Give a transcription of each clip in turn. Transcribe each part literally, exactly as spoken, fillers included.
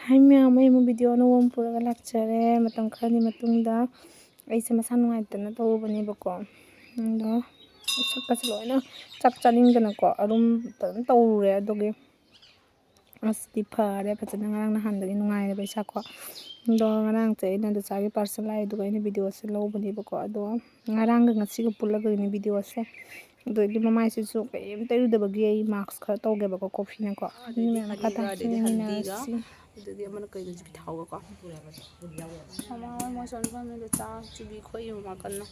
ꯍꯥꯏ ꯃꯌꯥꯝ, ꯑꯩ ꯑꯃꯨꯛ ꯚꯤꯗꯤꯑꯣ ꯑꯅꯧꯕ ꯑꯃ ꯄꯨꯔꯒ ꯂꯥꯛꯆꯔꯦ꯫ ꯃꯇꯝ ꯈꯔꯒꯤ ꯃꯇꯨꯡꯗ ꯑꯩꯁꯦ ꯃꯁꯥ ꯅꯨꯡꯉꯥꯏꯇꯅ ꯇꯧꯔꯨꯕꯅꯦꯕꯀꯣ꯫ ꯑꯗꯣ ꯁꯛꯀꯁꯦ ꯂꯣꯏꯅ ꯆꯥꯛ ꯆꯥꯅꯤꯡꯗꯅꯀꯣ ꯑꯗꯨꯝ ꯐꯖꯅ ꯇꯧꯔꯨꯔꯦ꯫ ꯑꯗꯨꯒꯤ ꯉꯁꯤꯗꯤ ꯐꯔꯦ ꯐꯖꯅ, ꯉꯔꯥꯡ ꯅꯍꯥꯟꯗꯒꯤ ꯅꯨꯡꯉꯥꯏꯔꯦꯕ ꯏꯁꯥꯀꯣ꯫ ꯑꯗꯣ ꯉꯔꯥꯡꯁꯦ ꯑꯩꯅ ꯗꯁꯥꯒꯤ ꯄꯥꯔꯁꯦꯜ ꯂꯥꯛꯑꯦ, ꯑꯗꯨꯒ ꯑꯩꯅ ꯚꯤꯗꯤꯑꯣꯁꯦ ꯂꯧꯕꯅꯦꯕꯀꯣ꯫ ꯑꯗꯣ ꯉꯔꯥꯡꯒ ꯉꯁꯤꯒ ꯄꯨꯜꯂꯒꯅꯦ ꯚꯤꯗꯤꯑꯣꯁꯦ꯫ ꯑꯗꯒꯤ ꯃꯃꯥꯏꯁꯤꯁꯨ ꯀꯩꯝ ꯇꯩꯔꯨꯗꯕꯒꯤ ꯑꯩ ꯃꯥꯛꯁ ꯈꯔ ꯇꯧꯒꯦꯕꯀꯣ, ꯀꯣꯐꯤꯅꯀꯣ꯫ ꯑꯗꯨꯅ ꯃꯌꯥꯝ ꯃꯈꯥ ꯇꯥꯅ ꯍꯜꯗꯤꯒ ꯌꯦꯡꯃꯤꯟꯅꯔꯁꯤ꯫ ꯑꯗꯨꯗꯒꯤ ꯑꯃꯅ ꯀꯩꯅꯣ ꯖꯤꯕꯤ ꯊꯥꯎꯒꯀꯣ꯫ ꯃꯃꯥ ꯍꯣꯏ ꯃꯣꯏ ꯁꯣꯝ ꯁꯣꯝꯗ ꯆꯥ ꯆꯨꯕꯤ ꯈꯣꯠꯂꯤ ꯃꯃꯥ ꯀꯟꯅ꯫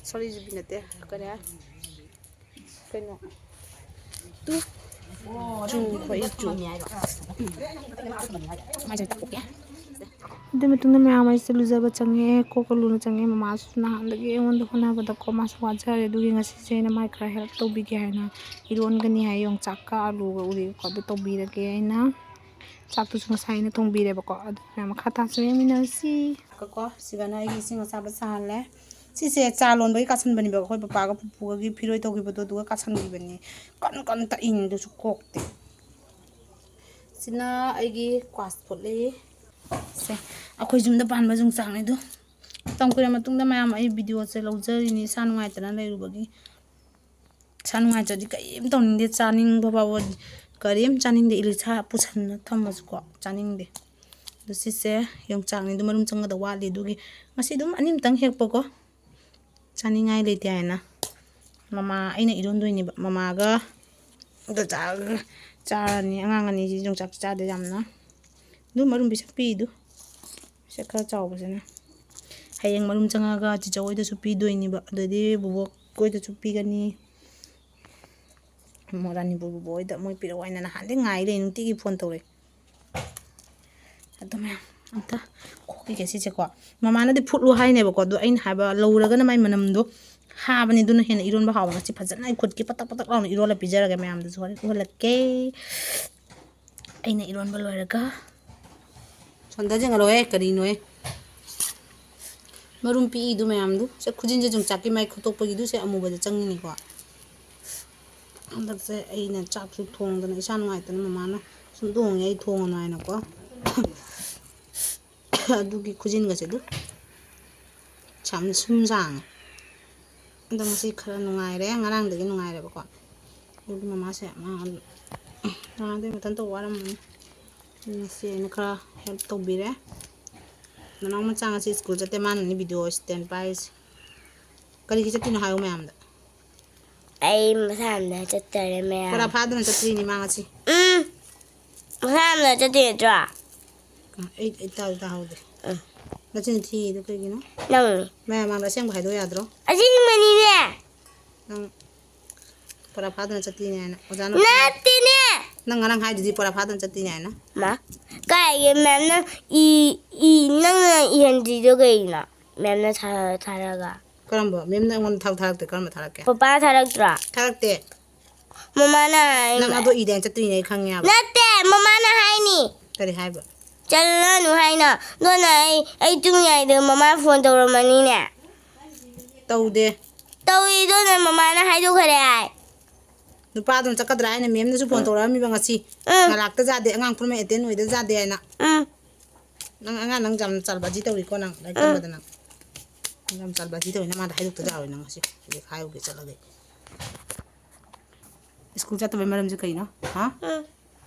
ꯁꯣꯔꯤ, ꯖꯤꯕꯤ ꯅꯠꯇꯦ, ꯀꯔꯤ ꯍꯥꯏ? ꯀꯩꯅꯣ? ꯇꯨ꯫ ꯆꯨ ꯈꯣꯠꯂꯤ, ꯆꯨ꯫ ꯃꯥꯏ ꯆꯪꯊꯣꯛꯀꯦ꯫ ꯑꯗꯨ ꯃꯇꯨꯡꯗ ꯃꯌꯥꯝ ꯑꯩꯁꯦ ꯂꯨꯖꯕ ꯆꯪꯉꯦ, ꯀꯣꯛꯀ ꯂꯨꯅ ꯆꯪꯉꯦ꯫ ꯃꯃꯥꯁꯨ ꯅꯍꯥꯟꯗꯒꯤ ꯑꯩꯉꯣꯟꯗ ꯍꯣꯠꯅꯕꯗꯀꯣ ꯃꯥꯁꯨ ꯋꯥꯖꯔꯦ꯫ ꯑꯗꯨꯒꯤ ꯉꯁꯤꯁꯦ ꯑꯩꯅ ꯃꯥꯏ ꯈꯔ ꯍꯦꯜꯞ ꯇꯧꯕꯤꯒꯦ ꯍꯥꯏꯅ ꯏꯔꯣꯟꯒꯅꯤ ꯍꯥꯏ, ꯌꯣꯡꯆꯥꯛꯀ ꯑꯂꯨꯒ ꯎꯔꯦꯕꯀꯣ꯫ ꯑꯗꯨ ꯇꯧꯕꯤꯔꯒꯦ ꯑꯩꯅ꯫ ꯆꯥꯛꯇꯨꯁꯨ ꯉꯁꯥꯏ ꯑꯩꯅ ꯊꯣꯡꯕꯤꯔꯦꯕꯀꯣ꯫ ꯑꯗꯨ ꯃꯌꯥꯝ ꯃꯈꯥ ꯇꯥꯁꯨ ꯌꯦꯡꯃꯤꯟꯅꯔꯁꯤ꯫ ꯀꯣ, ꯁꯤꯒꯅ ꯑꯩꯒꯤ ꯏꯁꯤꯡ ꯑꯁꯥꯕ ꯁꯥꯍꯜꯂꯦ꯫ ꯁꯤꯁꯦ ꯆꯥ ꯂꯣꯟꯕꯒꯤ ꯀꯥꯁꯟꯕꯅꯦꯕ, ꯑꯩꯈꯣꯏ ꯄꯄꯥꯒ ꯄꯨꯄꯨꯒꯒꯤ ꯐꯤꯔꯣꯏ ꯇꯧꯈꯤꯕꯗꯣ, ꯑꯗꯨꯒ ꯀꯥꯁꯟꯈꯤꯕꯅꯤ꯫ ꯀꯟ ꯀꯟ ꯇꯛꯏꯅꯤ, ꯑꯗꯨꯁꯨ ꯀꯣꯛꯇꯦ꯫ ꯁꯤꯅ ꯑꯩꯒꯤ ꯀ꯭ꯋꯥꯁ ꯐꯨꯠꯂꯤ꯫ ꯁꯦ, ꯑꯩꯈꯣꯏ ꯌꯨꯝꯗ ꯄꯥꯟꯕ ꯌꯣꯡꯆꯥꯛꯅꯤ ꯑꯗꯨ꯫ ꯃꯇꯝ ꯀꯨꯏꯔ ꯃꯇꯨꯡꯗ ꯃꯌꯥꯝ ꯑꯩ ꯚꯤꯗꯤꯑꯣꯁꯦ ꯂꯧꯖꯔꯤꯅꯤ, ꯏꯁꯥ ꯅꯨꯡꯉꯥꯏꯇꯅ ꯂꯩꯔꯨꯕꯒꯤ꯫ ꯏꯁꯥ ꯅꯨꯡꯉꯥꯏꯇ꯭ꯔꯗꯤ ꯀꯔꯤꯝ ꯇꯧꯅꯤꯡꯗꯦ, ꯆꯥꯅꯤꯡꯕ ꯐꯥꯎꯕ ꯀꯔꯤꯝ ꯆꯥꯅꯤꯡꯗꯦ꯫ ꯏꯂꯤꯁꯥ ꯄꯨꯁꯟꯅ ꯊꯝꯃꯁꯨꯀꯣ ꯆꯥꯅꯤꯡꯗꯦ꯫ ꯑꯗꯣ ꯁꯤꯁꯦ ꯌꯣꯡꯆꯥꯛꯅꯤ, ꯑꯗꯨ ꯃꯔꯨꯝ ꯆꯪꯒꯗ ꯋꯥꯠꯂꯤ꯫ ꯑꯗꯨꯒꯤ ꯉꯁꯤ ꯑꯗꯨꯝ ꯑꯅꯤꯃꯨꯛꯇꯪ ꯍꯦꯛꯄꯀꯣ, ꯆꯥꯅꯤꯡꯉꯥꯏ ꯂꯩꯇꯦ ꯍꯥꯏꯅ꯫ ꯃꯃꯥ, ꯑꯩꯅ ꯏꯔꯣꯟꯗꯣꯏꯅꯦꯕ꯫ ꯃꯃꯥꯒ ꯗꯗꯥꯒ ꯆꯥꯔꯅꯤ꯫ ꯑꯉꯥꯡ ꯑꯅꯤꯁꯤ ꯌꯣꯡꯆꯥꯛ ꯆꯥꯗꯦ ꯌꯥꯝꯅ꯫ ꯑꯗꯨ ꯃꯔꯨꯝ ꯄꯤꯁꯛ ꯄꯤꯗꯨ, ꯄꯤꯁꯛ ꯈꯔ ꯆꯥꯎꯕꯁꯤꯅ꯫ ꯍꯌꯦꯡ ꯃꯔꯨꯝ ꯆꯪꯉꯒ ꯆꯤꯆꯧ ꯍꯣꯏꯗꯁꯨ ꯄꯤꯗꯣꯏꯅꯦꯕ, ꯑꯗꯩꯗꯤ ꯕꯨꯕꯣꯛ ꯍꯣꯏꯗꯁꯨ ꯄꯤꯒꯅꯤ꯫ ꯃꯣꯏ ꯔꯥꯅꯤꯄꯨꯔ ꯕꯨꯕꯣꯛ ꯍꯣꯏꯗ ꯃꯣꯏ ꯄꯤꯔꯛꯑꯣ ꯍꯥꯏꯅ ꯅꯍꯥꯟꯗꯩ ꯉꯥꯏ ꯂꯩ, ꯅꯨꯡꯇꯤꯒꯤ ꯐꯣꯟ ꯇꯧꯔꯛꯏ꯫ ꯑꯗꯨ ꯃꯌꯥꯝ ꯑꯝꯇ ꯈꯣꯛꯈꯤꯒꯦ ꯁꯤꯁꯦꯀꯣ꯫ ꯃꯃꯥꯅꯗꯤ ꯐꯨꯠꯂꯨ ꯍꯥꯏꯅꯦꯕꯀꯣ, ꯑꯗꯣ ꯑꯩꯅ ꯍꯥꯏꯕ ꯂꯧꯔꯒꯅ ꯃꯥꯏ ꯃꯅꯝꯗꯣ ꯍꯥꯕꯅꯤ, ꯑꯗꯨꯅ ꯍꯦꯟꯅ ꯏꯔꯣꯟꯕ ꯍꯥꯎꯕ꯫ ꯉꯁꯤ ꯐꯖꯅ ꯑꯩ ꯈꯨꯠꯀꯤ ꯄꯇꯛ ꯄꯇꯛ ꯂꯥꯎꯅ ꯏꯔꯣꯜꯂ ꯄꯤꯖꯔꯒꯦ ꯃꯌꯥꯝꯗꯁꯨ, ꯍꯣꯔꯦꯟ ꯎꯍꯜꯂꯛꯀꯦ꯫ ꯑꯩꯅ ꯏꯔꯣꯟꯕ ꯂꯣꯏꯔꯒ꯫ ꯁꯣꯝꯗ ꯌꯦꯡꯍꯜꯂꯣꯍꯦ, ꯀꯔꯤꯅꯣꯍꯦ? ꯃꯔꯨꯝ ꯄꯤꯛꯏꯗꯨ ꯃꯌꯥꯝꯗꯨ꯫ ꯁꯦ, ꯈꯨꯖꯤꯟꯁꯦ ꯌꯣꯡꯆꯥꯛꯀꯤ ꯃꯥꯏ ꯈꯣꯠꯇꯣꯛꯄꯒꯤꯗꯨ ꯁꯦ ꯑꯃꯨꯕꯗ ꯆꯪꯉꯤꯅꯤꯀꯣ꯫ ꯍꯟꯗꯛꯁꯦ ꯑꯩꯅ ꯆꯥꯛꯁꯨ ꯊꯣꯡꯗꯅ, ꯏꯁꯥ ꯅꯨꯡꯉꯥꯏꯇꯅ ꯃꯃꯥꯅ ꯁꯨꯝ ꯊꯣꯡꯉꯦ, ꯑꯩ ꯊꯣꯡꯉꯅꯨ ꯍꯥꯏꯅꯀꯣ꯫ ꯑꯗꯨꯒꯤ ꯈꯨꯖꯤꯟꯒꯁꯦ ꯑꯗꯨ ꯌꯥꯝ ꯁꯨꯝ ꯁꯥꯡꯉꯦ꯫ ꯑꯗꯣ ꯉꯁꯤ ꯈꯔ ꯅꯨꯡꯉꯥꯏꯔꯦ, ꯉꯔꯥꯡꯗꯒꯤ ꯅꯨꯡꯉꯥꯏꯔꯦꯕꯀꯣ꯫ ꯑꯗꯨꯒꯤ ꯃꯃꯥꯁꯦ ꯃꯥ ꯉꯔꯥꯡꯗꯒꯤ ꯃꯊꯟꯇ ꯋꯥꯔꯝꯃꯅꯤ꯫ ꯉꯁꯤ ꯑꯩꯅ ꯈꯔ ꯍꯦꯜꯞ ꯇꯧꯕꯤꯔꯦ꯫ ꯅꯅꯥꯎ ꯃꯆꯥ ꯉꯁꯤ ꯁ꯭ꯀꯨꯜ ꯆꯠꯇꯦ, ꯃꯥꯅꯅꯤ ꯚꯤꯗꯤꯑꯣ ꯁ꯭ꯇꯦꯟ ꯄꯥꯏꯔꯤꯁꯦ꯫ ꯀꯔꯤꯒꯤ ꯆꯠꯇꯣꯏꯅꯣ ꯍꯥꯏꯌꯨ ꯃꯌꯥꯝꯗ꯫ ꯑꯩ ꯃꯁꯥ ꯌꯥꯝꯅ ꯆꯠꯇꯔꯦ ꯃꯌꯥꯝ꯫ ꯄꯔꯥ ꯐꯥꯗꯅ ꯆꯠꯇ꯭ꯔꯤꯅꯤ ꯃꯥ ꯉꯁꯤ꯫ ꯎꯝ꯫ ꯃꯁꯥ ꯌꯥꯝꯅ ꯆꯠꯇꯦ ꯅꯠꯇ꯭ꯔꯣ? ꯑꯩ, ꯑꯩ ꯇꯥꯗꯤ ꯇꯥꯍꯧꯗꯦ꯫ ꯎꯝ꯫ ꯅꯆꯤꯟ ꯊꯤꯔꯤꯗꯣ ꯀꯩꯒꯤꯅꯣ? ꯅꯪꯅꯤ꯫ ꯃꯌꯥꯝ ꯃꯥꯡꯗ ꯑꯁꯦꯡꯕ ꯍꯥꯏꯗꯣꯛ ꯌꯥꯗ꯭ꯔꯣ? ꯑꯁꯦꯡꯕꯅꯤꯅꯦ꯫ ꯅꯪ ꯄꯔꯥ ꯐꯥꯗꯅ ꯆꯠꯇꯣꯏꯅꯦ ꯍꯥꯏꯅ ꯑꯣꯖꯥꯅ꯫ ꯅꯠꯇꯦꯅꯦ꯫ ꯅꯪ ꯉꯔꯥꯡ ꯍꯥꯏꯗꯨꯗꯤ ꯄꯔꯥ ꯐꯥꯗꯅ ꯆꯠꯇꯣꯏꯅꯦ ꯍꯥꯏꯅ꯫ ꯃꯥ, ꯀꯥꯏꯒꯤ ꯃꯦꯝꯅ ꯏ, ꯏ, ꯅꯪꯅ ꯏꯍꯟꯗ꯭ꯔꯤꯗꯣ ꯀꯩꯒꯤꯅꯣ? ꯃꯦꯝꯅ ꯊꯥ-, ꯊꯥꯔꯒ꯫ ꯀꯔꯝꯕ? ꯃꯦꯝꯅ ꯑꯩꯉꯣꯟꯗ ꯊꯕꯛ ꯊꯥꯔꯛꯇꯦ꯫ ꯀꯔꯝꯕ ꯊꯥꯔꯛꯀꯦ? ꯄꯄꯥ ꯊꯥꯔꯛꯇ꯭ꯔꯣ? ꯊꯥꯔꯛꯇꯦ꯫ ꯃꯃꯥꯅ ꯍꯥꯏꯅꯦ꯫ ꯅꯪ ꯑꯗꯣ ꯏꯗꯦꯅ ꯆꯠꯇꯣꯏꯅꯦ ꯑꯩ ꯈꯪꯉꯦꯕ꯫ ꯅꯠꯇꯦ, ꯃꯃꯥꯅ ꯍꯥꯏꯅꯤ꯫ ꯀꯔꯤ ꯍꯥꯏꯕ? ꯆꯠꯂꯅꯨ ꯍꯥꯏꯅ꯫ ꯑꯗꯨꯅ ꯑꯩ, ꯑꯩ ꯇꯨꯝꯃꯤꯉꯩꯗ ꯃꯃꯥ ꯐꯣꯟ ꯇꯧꯔꯝꯃꯅꯤꯅꯦ꯫ ꯇꯧꯗꯦ꯫ ꯇꯧꯏ, ꯑꯗꯨꯅ ꯃꯃꯥꯅ ꯍꯥꯏꯗꯣꯛꯈꯔꯦ ꯍꯥꯏ꯫ ꯅꯨꯄꯥꯗꯨꯅ ꯆꯠꯀꯗ꯭ꯔꯥ ꯍꯥꯏꯅ ꯃꯦꯝꯅꯁꯨ ꯐꯣꯟ ꯎꯝ꯫ ꯇꯧꯔꯛꯑꯝꯃꯤꯕ ꯉꯁꯤ꯫ ꯎꯝ꯫ ꯉꯔꯥꯛꯇ ꯌꯥꯗꯦ, ꯑꯉꯥꯡ ꯄꯨꯝꯅꯃꯛ ꯑꯦꯇꯦꯟ ꯑꯣꯏꯗ ꯌꯥꯗꯦ ꯍꯥꯏꯅ꯫ ꯎꯝ꯫ ꯅꯪ ꯑꯉꯥꯡ, ꯅꯪ ꯌꯥꯝ ꯆꯥꯜꯕꯥꯖꯤ ꯇꯧꯔꯤꯀꯣ ꯅꯪ, ꯂꯥꯏꯔꯤꯛ ꯎꯝ꯫ ꯇꯝꯕꯗ ꯅꯪ꯫ ꯅꯪ ꯌꯥꯝ ꯆꯥꯜꯕꯥꯖꯤ ꯇꯧꯋꯤ, ꯅꯃꯥꯗ ꯍꯥꯏꯗꯣꯛꯇ ꯌꯥꯔꯣꯏ ꯅꯪ ꯉꯁꯤ꯫ ꯍꯧꯖꯤꯛ ꯍꯥꯏꯔꯨꯒꯦ ꯆꯠꯂꯒ꯫ ꯁ꯭ꯀꯨꯜ ꯆꯠꯇꯕꯩ ꯃꯔꯝꯁꯦ ꯀꯩꯅꯣ? ꯍꯥ? ꯎꯝ꯫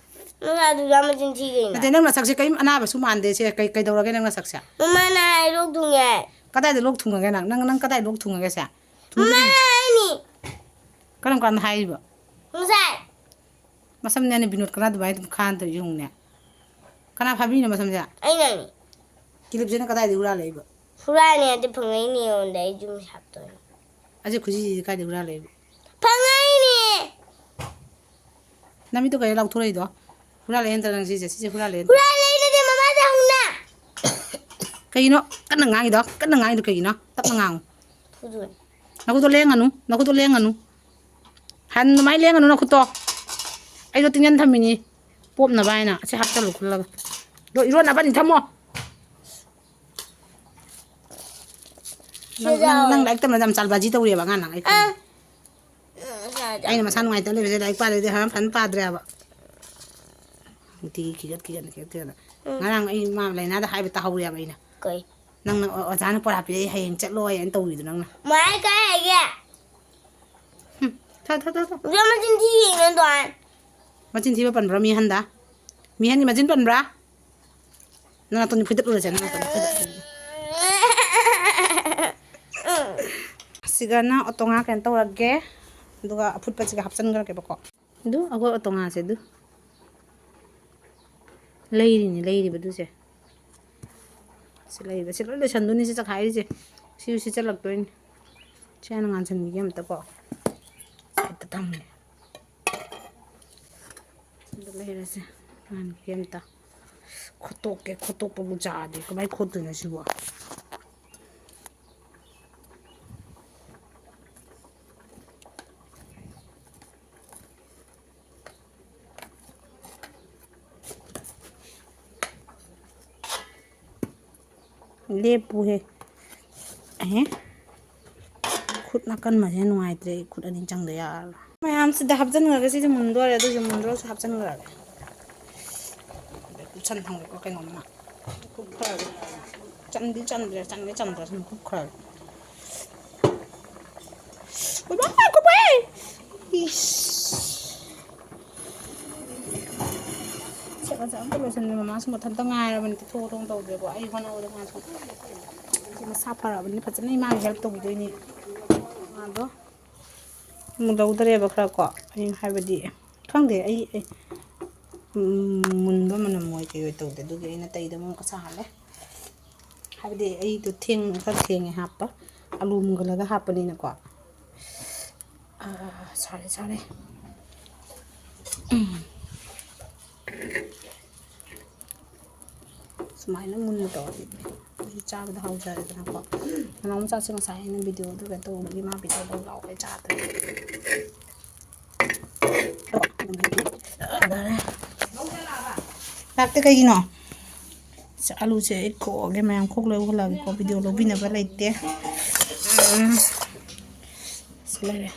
ꯅꯪ ꯑꯗꯨꯗ ꯃꯆꯤꯟ ꯊꯤ ꯀꯩꯅꯣ? ꯅꯠꯇꯦ, ꯅꯪ ꯅꯁꯛꯁꯦ ꯀꯔꯤꯝ ꯑꯅꯥꯕꯁꯨ ꯃꯥꯟꯗꯦ꯫ ꯁꯦ, ꯀꯩ, ꯀꯩꯗꯧꯔꯒꯦ ꯅꯪ ꯅꯁꯛꯁꯦ? ꯃꯃꯥꯅ ꯍꯥꯏ ꯂꯣꯛ ꯊꯨꯡꯉꯦ ꯍꯥꯏ꯫ ꯀꯗꯥꯏꯗ ꯂꯣꯛ ꯊꯨꯡꯉꯒꯦ ꯅꯪ? ꯅꯪ, ꯅꯪ ꯀꯗꯥꯏ ꯂꯣꯛ ꯊꯨꯡꯉꯒꯦ ꯁꯦ? ꯊꯨꯡꯕꯗꯤ ꯃꯃꯥꯅ ꯍꯥꯏꯅꯤ꯫ ꯀꯔꯝ ꯀꯥꯟꯗ ꯍꯥꯏꯔꯤꯕ? ꯉꯁꯥꯏ꯫ ꯃꯁꯝꯅꯦ ꯕꯤꯅꯣꯗ ꯀꯅꯥ ꯑꯗꯨꯃꯥꯏꯅ ꯑꯗꯨꯝ ꯈꯥꯟꯗ ꯌꯦꯡꯉꯨꯅꯦ꯫ ꯀꯅꯥ ꯐꯥꯕꯤꯅꯣ ꯃꯁꯝꯁꯦ? ꯑꯩꯅꯅꯤ꯫ ꯀꯤꯂꯤꯞꯁꯤꯅ ꯀꯗꯥꯏꯗꯒꯤ ꯍꯨꯔꯥꯜꯂꯛꯏꯕ? ꯍꯨꯔꯥꯜꯂꯦ ꯑꯗꯨ ꯐꯪꯉꯛꯏꯅꯦ ꯑꯩꯉꯣꯟꯗ, ꯑꯩ ꯌꯨꯝ ꯁꯥꯞꯇꯣꯏꯅꯦ꯫ ꯑꯁꯤ ꯈꯨꯖꯤꯁꯤꯗꯤ ꯀꯥꯏꯗꯒꯤ ꯍꯨꯔꯥꯜꯂꯛꯏꯕ? ꯐꯪꯉꯛꯏꯅꯦ꯫ ꯅꯃꯤꯠꯇꯣ ꯀꯩꯗ ꯂꯥꯎꯊꯣꯔꯛꯏꯗꯣ? ꯍꯨꯔꯥꯜꯂꯛꯑꯦ ꯅꯠꯇ꯭ꯔꯥ ꯅꯪ ꯁꯤꯁꯦ? ꯁꯤꯁꯦ ꯍꯨꯔꯥꯜꯂꯛꯑꯦ ꯅꯠꯇ꯭ꯔꯥ? ꯍꯨꯔꯥꯜꯂꯛꯏ ꯅꯠꯇꯦ, ꯃꯃꯥꯗ ꯍꯪꯉꯨꯅꯦ꯫ ꯀꯩꯒꯤꯅꯣ ꯀꯟꯅ ꯉꯥꯡꯉꯤꯗꯣ? ꯀꯟꯅ ꯉꯥꯡꯉꯤꯗꯣ ꯀꯩꯒꯤꯅꯣ? ꯇꯞꯅ ꯉꯥꯡꯉꯨ꯫ ꯐꯨꯗꯣꯏꯅꯦ꯫ ꯅꯈꯨꯠꯇꯣ ꯂꯦꯡꯒꯅꯨ, ꯅꯈꯨꯠꯇꯣ ꯂꯦꯡꯒꯅꯨ꯫ ꯍꯟ ꯑꯗꯨꯃꯥꯏꯅ ꯂꯦꯡꯒꯅꯨ ꯅꯈꯨꯠꯇꯣ꯫ ꯑꯩꯗꯣ ꯇꯤꯡꯖꯟ ꯊꯝꯃꯤꯅꯤ꯫ ꯄꯣꯞꯅꯕ ꯍꯥꯏꯅ꯫ ꯑꯁꯤ ꯍꯥꯞꯆꯜꯂꯨ ꯈꯨꯜꯂꯒ꯫ ꯑꯗꯣ ꯏꯔꯣꯟꯅꯕꯅꯤ ꯊꯝꯃꯣ꯫ ꯅꯪ, ꯅꯪ, ꯅꯪ ꯂꯥꯏꯔꯤꯛ ꯇꯝꯕꯗ ꯌꯥꯝ ꯆꯥꯜꯕꯥꯖꯤ ꯇꯧꯔꯤꯑꯕ ꯑꯉꯥꯡ ꯅꯪ, ꯑꯩ ꯈꯪꯉꯦ꯫ ꯑꯥ꯫ ꯎꯝ, ꯁꯥ-, ꯁꯥ-, ꯑꯩꯅ ꯃꯁꯥ ꯅꯨꯡꯉꯥꯏꯇꯕ ꯂꯩꯕꯁꯦ ꯂꯥꯏꯔꯤꯛ ꯄꯥꯗ꯭ꯔꯗꯤ ꯍꯥ ꯐꯅ ꯄꯥꯗ꯭ꯔꯦꯕ꯫ ꯅꯨꯡꯇꯤꯒꯤ ꯈꯤꯒꯠ ꯈꯤꯒꯠꯅ ꯈꯤꯒꯠ ꯈꯤꯒꯠꯅ꯫ ꯎꯝ꯫ ꯉꯔꯥꯡ ꯑꯩ ꯃꯥ ꯂꯥꯏꯅꯥꯗ ꯍꯥꯏꯕ ꯇꯥꯍꯧꯔꯦꯕ ꯑꯩꯅ꯫ ꯀꯩ? ꯅꯪꯅ ꯑꯣ-, ꯑꯣꯖꯥꯅ ꯄꯣꯔꯥ ꯄꯤꯔꯛꯏ, ꯍꯌꯦꯡ ꯆꯠꯂꯣ ꯍꯥꯏꯅ ꯇꯧꯔꯤꯗꯣ ꯅꯪꯅ꯫ ꯃꯥꯏ ꯀꯥꯏ ꯍꯥꯏꯒꯦ? ꯍꯨꯝ, ꯊꯣ, ꯊꯣ, ꯊꯣ, ꯊꯣ꯫ ꯏꯕꯦꯝ, ꯃꯆꯤꯟ ꯊꯤꯔꯤꯅꯦ ꯑꯗꯣ꯫ ꯃꯆꯤꯟ ꯊꯤꯕ ꯄꯟꯕ꯭ꯔꯥ ꯃꯤꯍꯟꯗ? ꯃꯤꯍꯟꯒꯤ ꯃꯆꯤꯟ ꯄꯟꯕ꯭ꯔꯥ? ꯅꯪ ꯅꯥꯇꯣꯟꯗꯤ ꯐꯣꯏꯗꯠꯂꯨꯔꯁꯦ, ꯅꯪ ꯅꯥꯇꯣꯟꯗꯤ ꯐꯣꯏꯗꯠꯂꯨꯔꯁꯦ꯫ ꯁꯤꯒꯅ ꯑꯣꯇꯣꯉꯥ ꯀꯩꯅꯣ ꯇꯧꯔꯒꯦ, ꯑꯗꯨꯒ ꯑꯐꯨꯠꯄꯁꯤꯒ ꯍꯥꯞꯆꯤꯟꯈ꯭ꯔꯒꯦꯕꯀꯣ꯫ ꯑꯗꯨ ꯑꯩꯈꯣꯏ ꯑꯣꯇꯣꯉꯥꯁꯦ ꯑꯗꯨ ꯂꯩꯔꯤꯅꯤ, ꯂꯩꯔꯤꯕꯗꯨꯁꯦ꯫ ꯁꯤ ꯂꯩꯔꯤꯕ, ꯁꯤ ꯂꯣꯏ ꯂꯣꯏꯁꯟꯗꯣꯏꯅꯤ, ꯁꯤ ꯆꯈꯥꯏꯔꯤꯁꯦ꯫ ꯁꯤꯁꯨ ꯁꯤꯠꯆꯜꯂꯛꯇꯣꯏꯅꯤ꯫ ꯁꯤ ꯍꯥꯟꯅ ꯉꯥꯟꯁꯟꯈꯤꯒꯦ ꯑꯝꯇꯀꯣ꯫ ꯁꯥꯏꯠꯇ ꯊꯝꯒꯦ꯫ ꯁꯤꯗ ꯂꯩꯔꯁꯦ꯫ ꯉꯥꯟꯈꯤꯒꯦ ꯑꯝꯇ꯫ ꯈꯣꯠꯇꯣꯛꯀꯦ, ꯈꯣꯠꯇꯣꯛꯄꯕꯨ ꯆꯥꯗꯦ꯫ ꯀꯃꯥꯏꯅ ꯈꯣꯠꯇꯣꯏꯅꯣ ꯁꯤꯕꯣ? ꯂꯦꯞꯄꯨꯍꯦ꯫ ꯑꯦ꯫ ꯈꯨꯠ ꯅꯥꯀꯟꯕꯁꯦ ꯅꯨꯡꯉꯥꯏꯇ꯭ꯔꯦ꯫ ꯑꯩ ꯈꯨꯠ ꯑꯅꯤ ꯆꯪꯗ ꯌꯥꯔꯔꯣꯏ꯫ ꯃꯌꯥꯝꯁꯤꯗ ꯍꯥꯞꯆꯤꯟꯈ꯭ꯔꯒ ꯁꯤꯁꯦ ꯃꯨꯟꯗꯣꯔꯦ꯫ ꯑꯗꯨꯁꯨ ꯃꯨꯟꯗ꯭ꯔꯣꯁꯨ ꯍꯥꯞꯆꯤꯟꯈ꯭ꯔꯒꯦ꯫ ꯀꯨꯞꯁꯟ ꯊꯝꯒꯦꯀꯣ ꯀꯩꯅꯣꯝꯃ꯫ ꯀꯨꯞꯈ꯭ꯔꯒꯦ꯫ ꯆꯟꯗꯤ ꯆꯟꯗ꯭ꯔꯦ, ꯆꯟꯒꯦ ꯆꯟꯗ꯭ꯔꯁꯅꯨ, ꯀꯨꯞꯈ꯭ꯔꯒꯦ꯫ ꯀꯨꯞꯄꯦ, ꯀꯨꯞꯄꯦ! ꯏꯁ꯫ ꯁꯦ, ꯐꯖꯅ ꯑꯝꯇ ꯂꯣꯏꯁꯟꯗꯦ꯫ ꯃꯃꯥꯁꯨ ꯃꯊꯟꯇ ꯉꯥꯏꯔꯕꯅꯤ, ꯇꯤꯊꯣꯛ ꯇꯧꯗ꯭ꯔꯦꯀꯣ꯫ ꯑꯩ ꯍꯣꯠꯅꯕꯗ ꯃꯥꯁꯨ ꯃꯁꯥ ꯐꯔꯕꯅꯤꯅ ꯐꯖꯅ ꯏꯃꯥꯒꯤ help ꯇꯧꯕꯤꯗꯣꯏꯅꯤ꯫ ꯃꯥꯗꯣ ꯑꯃꯨꯛ ꯂꯧꯗꯔꯦꯕ ꯈꯔ ꯀꯣ꯫ ꯑꯩ ꯍꯥꯏꯕꯗꯤ ꯈꯪꯗꯦ, ꯑꯩ, ꯑꯩ, ꯎꯝ, ꯃꯨꯟꯕ ꯃꯅꯝ ꯑꯣꯏ ꯀꯩ ꯑꯣꯏ ꯇꯧꯗꯦ꯫ ꯑꯗꯨꯒꯤ ꯑꯩꯅ ꯇꯩꯗꯕ ꯑꯃꯨꯛꯀ ꯁꯥꯍꯜꯂꯦ꯫ ꯍꯥꯏꯕꯗꯤ ꯑꯩꯗꯣ ꯊꯦꯡ-, ꯈꯔ ꯊꯦꯡꯉꯦ ꯍꯥꯞꯄ꯫ ꯑꯂꯨ ꯃꯨꯟꯒꯠꯂꯒ ꯍꯥꯞꯄꯅꯤꯅꯀꯣ꯫ ꯑꯥ, ꯁꯥꯔꯦ, ꯁꯥꯔꯦ꯫ ꯎꯝ꯫ ꯁꯨꯃꯥꯏꯅ ꯃꯨꯟꯅ ꯇꯧꯔꯗꯤ ꯑꯩꯁꯨ ꯆꯥꯕꯗ ꯍꯥꯎꯖꯔꯦꯗꯅꯀꯣ꯫ ꯅꯅꯥꯎ ꯃꯆꯥꯁꯦ ꯉꯁꯥꯏ ꯑꯩꯅ video ꯗꯨ ꯀꯩꯅꯣ ꯇꯧꯕꯒꯤ ꯃꯥ video ꯂꯧ ꯂꯥꯎꯕꯩ ꯆꯥꯗ꯭ꯔꯦ꯫ ꯂꯥꯛꯇꯦ ꯀꯩꯒꯤꯅꯣ? ꯑꯁ, ꯑꯂꯨꯁꯦ ꯑꯩ ꯈꯣꯛꯑꯒꯦ, ꯃꯌꯥꯝ ꯈꯣꯛ ꯂꯣꯏ ꯎꯍꯜꯂꯛꯑꯒꯦꯀꯣ, video ꯂꯧꯕꯤꯅꯕ ꯂꯩꯇꯦ꯫ ꯎꯝ꯫ ꯁꯤ ꯂꯩꯔꯦ꯫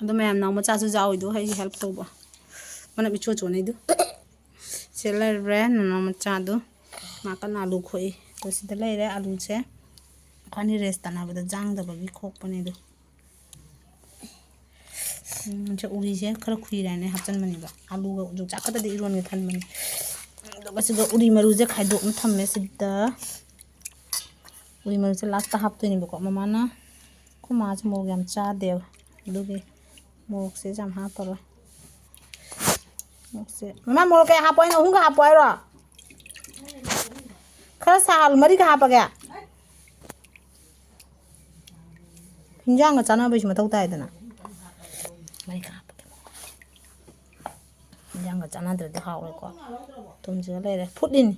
ꯑꯗꯣ ꯃꯌꯥꯝ ꯅꯥꯎ ꯃꯆꯥꯁꯨ ꯌꯥꯎꯏꯗꯣ ꯑꯩꯒꯤ help ꯇꯧꯕ꯫ ꯃꯅꯞ ꯏꯆꯣ ꯆꯣꯅꯩꯗꯨ꯫ ꯁꯤ ꯂꯩꯔꯦ ꯅꯅꯥꯎ ꯃꯆꯥꯗꯨ꯫ ꯃꯥ ꯀꯟꯅ ꯑꯂꯨ ꯈꯣꯛꯏ꯫ ꯑꯗꯣ ꯁꯤꯗ ꯂꯩꯔꯦ ꯑꯂꯨꯁꯦ꯫ ꯑꯩꯈꯣꯏꯅꯤ ꯔꯦꯁ ꯇꯥꯟꯅꯕꯗ ꯖꯥꯡꯗꯕꯒꯤ ꯈꯣꯛꯄꯅꯦ ꯑꯗꯨ꯫ ꯎꯝ, ꯁꯦ ꯎꯔꯤꯁꯦ ꯈꯔ ꯈꯨꯏꯔꯦꯅꯦ ꯍꯥꯞꯆꯤꯟꯕꯅꯦꯕ꯫ ꯑꯂꯨꯒ ꯌꯣꯡꯆꯥꯛ ꯈꯛꯇꯗꯤ ꯏꯔꯣꯟꯒꯦ ꯈꯟꯕꯅꯤ꯫ ꯑꯗꯨꯒ ꯁꯤꯗ ꯎꯔꯤ ꯃꯔꯨꯁꯦ ꯈꯥꯏꯗꯣꯛꯅ ꯊꯝꯃꯦ ꯁꯤꯗ꯫ ꯎꯔꯤ ꯃꯔꯨꯁꯦ ꯂꯥꯁꯇ ꯍꯥꯞꯇꯣꯏꯅꯦꯕꯀꯣ꯫ ꯃꯃꯥꯅ, ꯑꯩꯈꯣꯏ ꯃꯥꯁꯦ ꯃꯣꯔꯣꯛ ꯌꯥꯝ ꯆꯥꯗꯦꯕ꯫ ꯑꯗꯨꯒꯤ ꯃꯣꯔꯣꯛꯁꯦ ꯌꯥꯝ ꯍꯥꯞꯄꯔꯣꯏ꯫ ꯃꯣꯔꯣꯛꯁꯦ, ꯃꯃꯥ ꯃꯣꯔꯣꯛ ꯀꯌꯥ ꯍꯥꯞꯄꯣ ꯍꯥꯏꯅꯣ? ꯑꯍꯨꯝꯒ ꯍꯥꯞꯄꯣ ꯍꯥꯏꯔꯣ? ꯈꯔ ꯁꯥꯍꯜꯂꯨ, ꯃꯔꯤꯒ ꯍꯥꯞꯄꯒꯦ꯫ ꯍꯤꯟꯖꯥꯡꯒ ꯆꯥꯟꯅꯕꯩꯁꯨ ꯃꯊꯧ ꯇꯥꯏꯗꯅ꯫ ꯃꯔꯤꯒ ꯍꯥꯞꯄꯒꯦ꯫ ꯍꯤꯟꯖꯥꯡꯒ ꯆꯥꯟꯅꯗ꯭ꯔꯗꯤ ꯍꯥꯎꯔꯣꯏꯀꯣ꯫ ꯊꯨꯝꯁꯤꯒ ꯂꯩꯔꯦ꯫ ꯐꯨꯠꯂꯤꯅꯤ꯫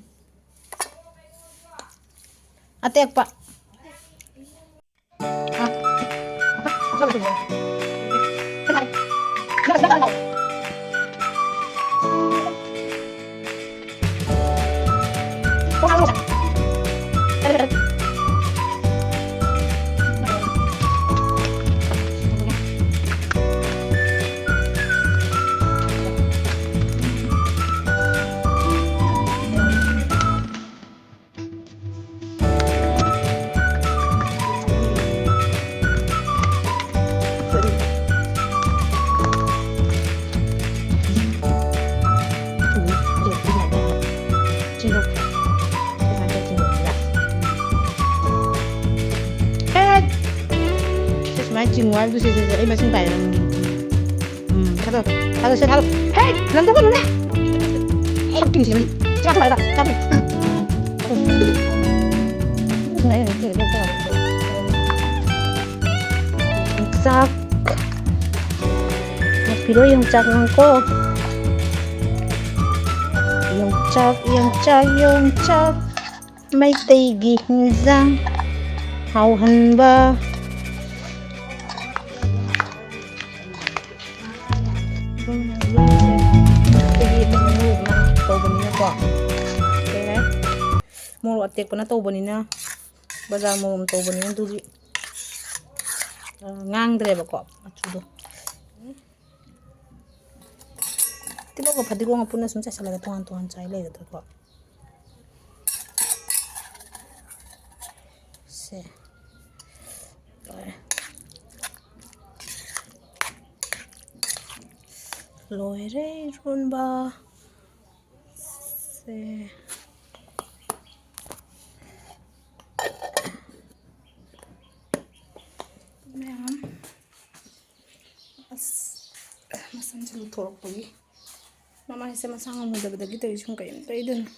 ꯑꯇꯦꯛꯄ꯫ ꯁꯨꯃꯥꯏꯅ ꯆꯤꯡꯉꯨ ꯍꯥꯏꯕꯗꯨ ꯁꯦ, ꯁꯦ, ꯁꯦ, ꯑꯩ ꯃꯁꯤꯡ ꯄꯥꯏꯔꯦ꯫ ꯎꯝ, ꯊꯥꯗꯧ꯫ ꯊꯥꯗꯧ, ꯁꯦ, ꯊꯥꯗꯧ꯫ ꯍꯦ! ꯂꯪꯊꯣꯛꯀꯅꯨꯅꯦ! ꯁꯛꯇꯤꯡꯁꯤꯗꯤ꯫ ꯆꯥ ꯊꯣꯛꯂꯛꯑꯦꯗ꯫ ꯆꯥ ꯊꯣꯛꯂꯛꯑꯦ꯫ ꯌꯣꯡꯆꯥꯛ꯫ ꯉꯛꯄꯤꯔꯣ, ꯌꯣꯡꯆꯥꯛ ꯉꯪꯀꯣ꯫ ꯌꯣꯡꯆꯥꯛ, ꯌꯣꯡꯆꯥꯛ, ꯌꯣꯡꯆꯥꯛ꯫ ꯃꯩꯇꯩꯒꯤ ꯍꯤꯟꯖꯥꯡ ꯍꯥꯎꯍꯟꯕ꯫ ꯑꯩꯈꯣꯏꯒꯤ ꯃꯣꯔꯣꯛ ꯇꯧꯕꯅꯤꯅꯀꯣ꯫ ꯀꯩ ꯍꯥꯏ? ꯃꯣꯔꯣꯛ ꯑꯇꯦꯛꯄꯅ ꯇꯧꯕꯅꯤꯅ, ꯕꯖꯥꯔ ꯃꯣꯔꯣꯛ ꯇꯧꯕꯅꯤꯅ ꯑꯗꯨꯒꯤ, ꯑ, ꯉꯥꯡꯗ꯭ꯔꯦꯕꯀꯣ ꯃꯆꯨꯗꯣ꯫ ꯇꯤꯜꯍꯧꯒ ꯐꯗꯤꯒꯣꯝꯒ ꯄꯨꯟꯅ ꯁꯨꯝ ꯆꯥꯏꯁꯤꯜꯂꯒ ꯇꯣꯉꯥꯟ ꯇꯣꯉꯥꯟ ꯆꯥꯏ ꯂꯩꯒꯗ꯭ꯔꯥꯀꯣ? ꯁꯦ꯫ ꯂꯣꯏꯔꯦ꯫ ꯂꯣꯏꯔꯦ ꯏꯔꯣꯟꯕ꯫ ꯁꯦ꯫ ꯃꯌꯥꯝ꯫ ꯑꯁ, ꯃꯁꯝꯁꯦ ꯂꯨꯊꯣꯔꯛꯄꯒꯤ꯫ ꯃꯃꯥꯏꯁꯦ ꯃꯁꯥ ꯉꯝꯃꯨꯗꯕꯗꯒꯤ ꯇꯧꯔꯤ ꯁꯨꯝ ꯀꯔꯤꯝ ꯇꯩꯗꯅ꯫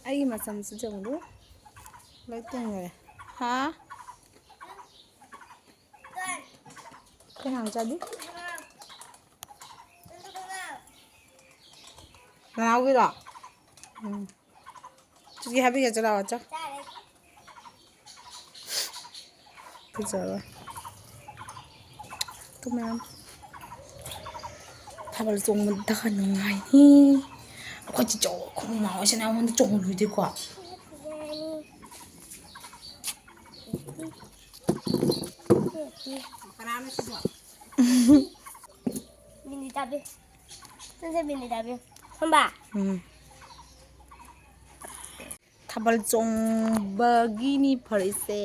ꯑꯩꯒꯤ ꯃꯆꯝꯁꯤ ꯌꯦꯡꯉꯨ꯫ ꯂꯣꯏ ꯇꯦꯡꯉꯔꯦ꯫ ꯍꯥ? ꯀꯩ ꯍꯥꯡ ꯆꯥꯗꯤ? ꯅꯅꯥꯎꯒꯤꯔꯣ? ꯎꯝ꯫ ꯆꯤꯆꯦ ꯍꯥꯞꯄꯤꯒꯦ, ꯆꯠꯂꯣ, ꯆꯣ꯫ ꯐꯖꯕ꯫ ꯇꯨ ꯃꯌꯥꯝ꯫ ꯊꯥꯕꯜ ꯆꯣꯡꯕꯗ ꯅꯨꯡꯉꯥꯏꯅꯤ꯫ ꯑꯩꯈꯣꯏ ꯆꯤꯆꯦ, ꯑꯩꯈꯣꯏ ꯃꯃꯥ ꯍꯣꯏꯁꯤꯅ ꯑꯩꯉꯣꯟꯗ ꯆꯣꯡꯍꯜꯂꯨꯗꯦꯀꯣ꯫ ꯀꯅꯥꯅꯣ ꯁꯤꯕꯣ? ꯃꯤꯅꯤ ꯇꯥꯕꯤ꯫ ꯁꯦ, ꯁꯦ, ꯃꯤꯅꯤ ꯇꯥꯕꯤ꯫ ꯈꯝꯕ꯫ ꯎꯝ꯫ ꯊꯥꯕꯜ ꯆꯣꯡꯕꯒꯤꯅꯤ ꯐꯔꯤꯁꯦ꯫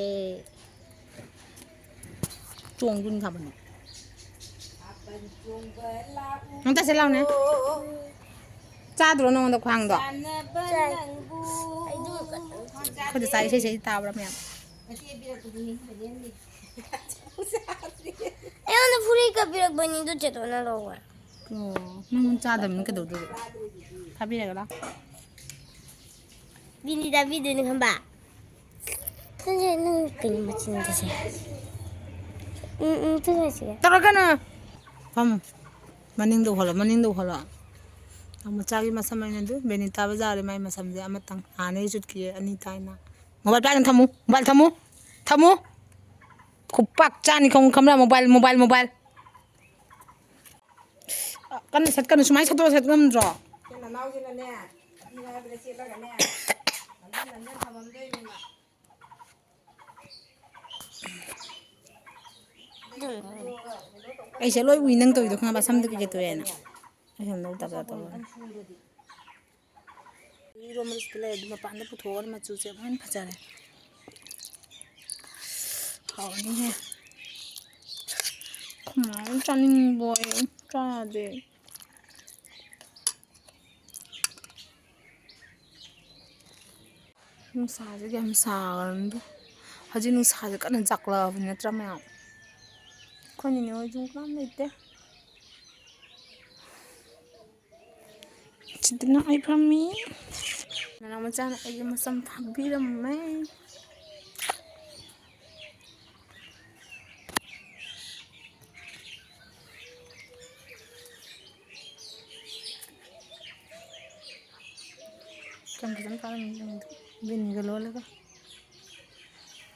ꯆꯣꯡꯗꯣꯏꯅꯤ ꯊꯥꯕꯜ꯫ ꯑꯝꯇ ꯁꯤ ꯂꯥꯎꯅꯦ꯫ ꯆꯥꯗ꯭ꯔꯣ ꯅꯉꯣꯟꯗ ꯈ꯭ꯋꯥꯡꯗꯣ? ꯆꯥꯏ꯫ ꯑꯩꯈꯣꯏꯗ ꯆꯥꯛ ꯏꯁꯩ ꯁꯛꯏ ꯇꯥꯕ꯭ꯔꯥ ꯃꯌꯥꯝ? ꯑꯩꯉꯣꯟꯗ ꯐꯨꯔꯤꯠꯀ ꯄꯤꯔꯛꯄꯅꯤ, ꯑꯗꯨ ꯆꯦꯇꯣꯟꯅ ꯂꯧꯈ꯭ꯔꯦ꯫ ꯑꯣ, ꯅꯪ ꯆꯥꯗꯕꯅꯤꯅ ꯀꯩꯗꯧꯗꯣꯏꯕ? ꯊꯥꯕꯤꯔꯒ ꯂꯥꯎ꯫ ꯕꯤꯅꯤ ꯇꯥꯕꯤꯗꯣꯏꯅꯤ ꯈꯪꯕ꯫ ꯅꯪꯁꯦ, ꯅꯪ ꯀꯩꯅꯣ ꯃꯆꯤꯟꯗꯨꯁꯦ? ꯎꯝ, ꯎꯝ, ꯇꯨ ꯍꯥꯏꯁꯤꯒꯦ꯫ ꯇꯧꯔꯛꯀꯅꯨ꯫ ꯐꯝꯃꯨ꯫ ꯃꯅꯤꯡꯗ ꯍꯣꯜꯂꯣ, ꯃꯅꯤꯡꯗ ꯍꯣꯜꯂꯣ꯫ ꯅꯪ ꯃꯆꯥꯒꯤ ꯃꯁꯝ ꯑꯩꯅ ꯑꯗꯨ ꯕꯦꯅꯤꯇꯥ ꯕꯖꯥꯔꯗ ꯃꯥꯏ ꯃꯁꯝꯁꯦ ꯑꯃꯇꯪ ꯍꯥꯟꯅꯗꯒꯤ ꯆꯨꯠꯈꯤꯌꯦ, ꯑꯅꯤ ꯊꯥꯏꯅ꯫ ꯃꯣꯕꯥꯏꯜ ꯄꯥꯏꯒꯅꯨ, ꯊꯝꯃꯨ꯫ ꯃꯣꯕꯥꯏꯜ ꯊꯝꯃꯨ꯫ ꯊꯝꯃꯨ꯫ ꯈꯨꯄꯥꯛ ꯆꯥꯅꯤ ꯈꯪꯉꯨ, ꯈꯪꯕ꯭ꯔꯥ? Mobile, mobile, mobile. ꯀꯟꯅ ꯁꯠꯀꯅꯨ, ꯁꯨꯃꯥꯏꯅ ꯁꯠꯇꯣꯛꯑ ꯁꯠ ꯉꯝꯗ꯭ꯔꯣ? ꯅꯅꯥꯎꯁꯤꯅꯅꯦ, ꯅꯨꯄꯤ ꯍꯥꯏꯕꯗ ꯆꯦꯠꯂꯒꯅꯦ, ꯅꯝꯖꯟ ꯅꯝꯖꯟ ꯊꯝꯃꯝꯗꯣꯏꯅꯦ ꯃꯥ꯫ ꯑꯩꯁꯦ ꯂꯣꯏ ꯎꯏ ꯅꯪ ꯇꯧꯔꯤꯗꯣ ꯈꯪꯉꯕ? ꯁꯝꯗ ꯀꯩꯀꯩ ꯇꯧꯋꯦꯅ꯫ ꯑꯩ ꯁꯝꯗ ꯇꯞ ꯇꯞ ꯇꯧꯕꯅꯦ꯫ ꯏꯔꯣꯟꯕꯗ ꯁꯤꯗ ꯂꯩꯔꯗꯤ ꯃꯄꯥꯟꯗ ꯄꯨꯊꯣꯛꯑꯒ ꯃꯆꯨꯁꯦ ꯑꯃꯨꯛ ꯍꯦꯟꯅ ꯐꯖꯔꯦ꯫ ꯍꯥꯎꯔꯅꯤꯍꯦ꯫ ꯈꯨꯃꯥꯏꯅ ꯆꯥꯅꯤꯡꯕ ꯑꯩ ꯆꯥꯗꯦ꯫ ꯅꯨꯡꯁꯥꯁꯦ ꯌꯥꯝ ꯁꯥꯒꯔꯕꯗꯣ꯫ ꯍꯧꯖꯤꯛ ꯅꯨꯡꯁꯥꯁꯦ ꯀꯟꯅ ꯆꯥꯛꯂꯛꯑꯕꯅꯤ ꯅꯠꯇ꯭ꯔꯥ ꯃꯌꯥꯝ? ꯑꯩꯈꯣꯏ ꯅꯤꯅꯦ ꯍꯣꯏꯁꯨ ꯀꯅꯥꯝ ꯂꯩꯇꯦ꯫ ꯁꯤꯗꯅ ꯑꯩ ꯐꯝꯃꯤ꯫ ꯅꯅꯥꯎ ꯃꯆꯥꯅ ꯑꯩꯒꯤ ꯃꯁꯝ ꯊꯥꯛꯄꯤꯔꯝꯃꯦ꯫ ꯌꯥꯝ ꯐꯖꯅ ꯊꯥꯔꯝꯃꯤ ꯁꯝꯗꯣ꯫ ꯕꯤꯟꯒ ꯂꯣꯜꯂꯒ꯫